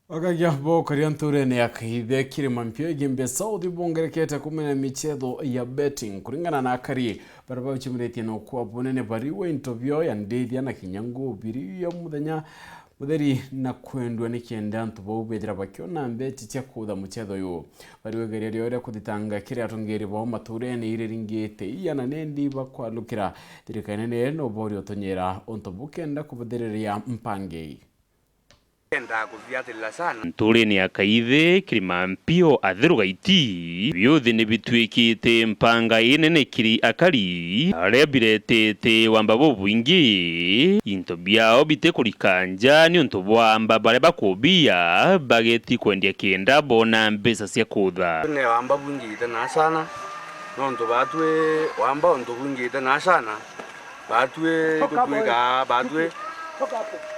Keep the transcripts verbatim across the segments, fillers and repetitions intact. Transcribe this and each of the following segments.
Agagia bokoria nturene ya Kaithe Kirima Mpio, Igembe South ibongerekete kumenya michetho ya betting. Kuringana na akari baria bauchumiritie na ukwa bunene bariwe into bio ya ndithia na kinya nguo biri ya muthenya mutheri na kwendwa ni kenda antu bau bethira bakiona mbeti cia kutha muchetho uyu. Bariwe igeria rio ria kuthitanga kiri atongeri bao maturene iriringite iana nendi bakwalukira thirikari nene no bori utonyera untu bukenda kubuthiriria mpangi. Endaa kuthiatirira sana. Nturene ya Kaithe, Kirima Mpio, Athiru Gaiti, biuthi ni bitwikite mpanga inene kiri akari, aria biretete wamba bubwingi, into biao bitikurika nja niuntu bwa amba baria bakubia bageti kwendia kenda bona mbeca cia kutha. Ne wamba bwingite na sana, nontu batwi wamba untu bwingite na sana. Batwi tutwika, batwi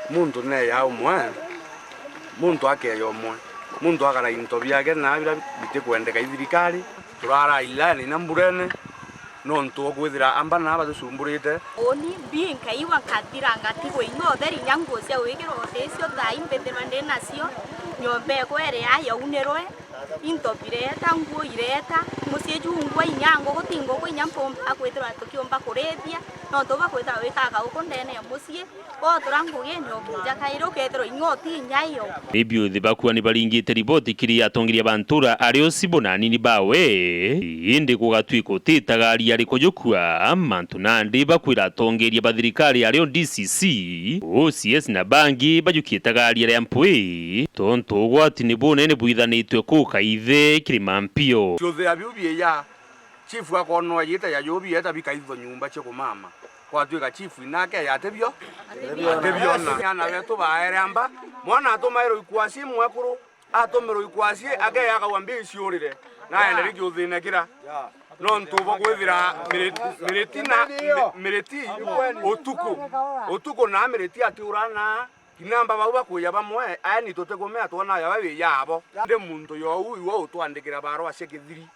muntu neya umwe, muntu akeya umwe, muntu akara into biake na bira bitikwendeka i thirikari. Turara ilani na mburene, nontu bwa kwithira amba na batucumburite. Uni mbi nkaiwa nkathira ngatigwa inya utheri, inya nguo cia gwikirwa uthi icio thaa imbithirwa ndi nacio, nyomba ekwa iri aa yaunirwe. Into bireta, nguo ireta, mucii jungwa inya nguku, ti nguku inya mpumba kwithirwa tukiumba kurithia, nontu uba kwithirwa wikaga guku ndene ya mucii, wotura ngugi ni ukuja kairi ukethirwa inya uti inya iyo. Ni biuthi bakua ni baringite riboti kiri atongeria ba ntura ario cibo na anini bawe, indi gugatwika utitagaria rikujukua mantu nandi bakwira atongeria ba thirikari ario D C C, O C S na bangi bajukie itagaria ria mpwi. Tontu ugwati ni bunene bwithanitue kuu Kaithe Kirima Mpio. Biuthia biu bieya, chief akonwa yita ya yubi eta bikaitho nyumba cia kumama. Kwatwika chief inake yatebio, atebiona. Ana betu baere amba, mwana atumairwe ikwasi mwekuru, atumirwe ikwasi, akeya akauga mbi iciurire, na aenderie kiuthine kira. Nontu bwa kwithira miriti, miriti na, mi-, miriti utuku, utuku na miriti atiura na Kinamba bau bakuya bamwe, aeni tutikumea twona yaba wi yabo. Ndi muntu yau iwe utwandikira barua cia kithiri.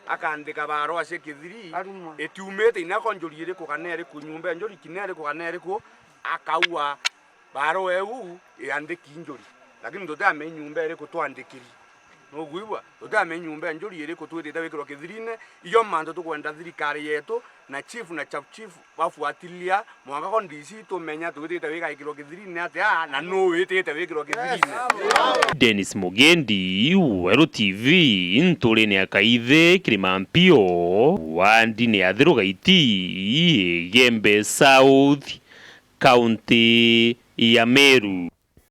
Akaandika barua cia kithiri, itiumite inya ko njuri iriku kana iriku, nyumba ya njuri kina iriku kana iriku, akaua barua iu iandiki njuri. Lakini tutiamenya nyumba iriku twandikiri. Nukwigua? Tutiamenya nyumba ya njuri iriku twitite wikirwa kithirine. Iyo mantu tukwenda thirikari yetu na chief na sub chief bafuatilia, mwanka ko D C tumenya twitite wikaikirwa kithirine atia na nu witite wikirwa kithirine. Dennis Mugendi, Weru T V, nturene ya Kaithe, Kirima Mpio, wandine ya Thiru Gaiti, Igembe South, kaunti ya Meru.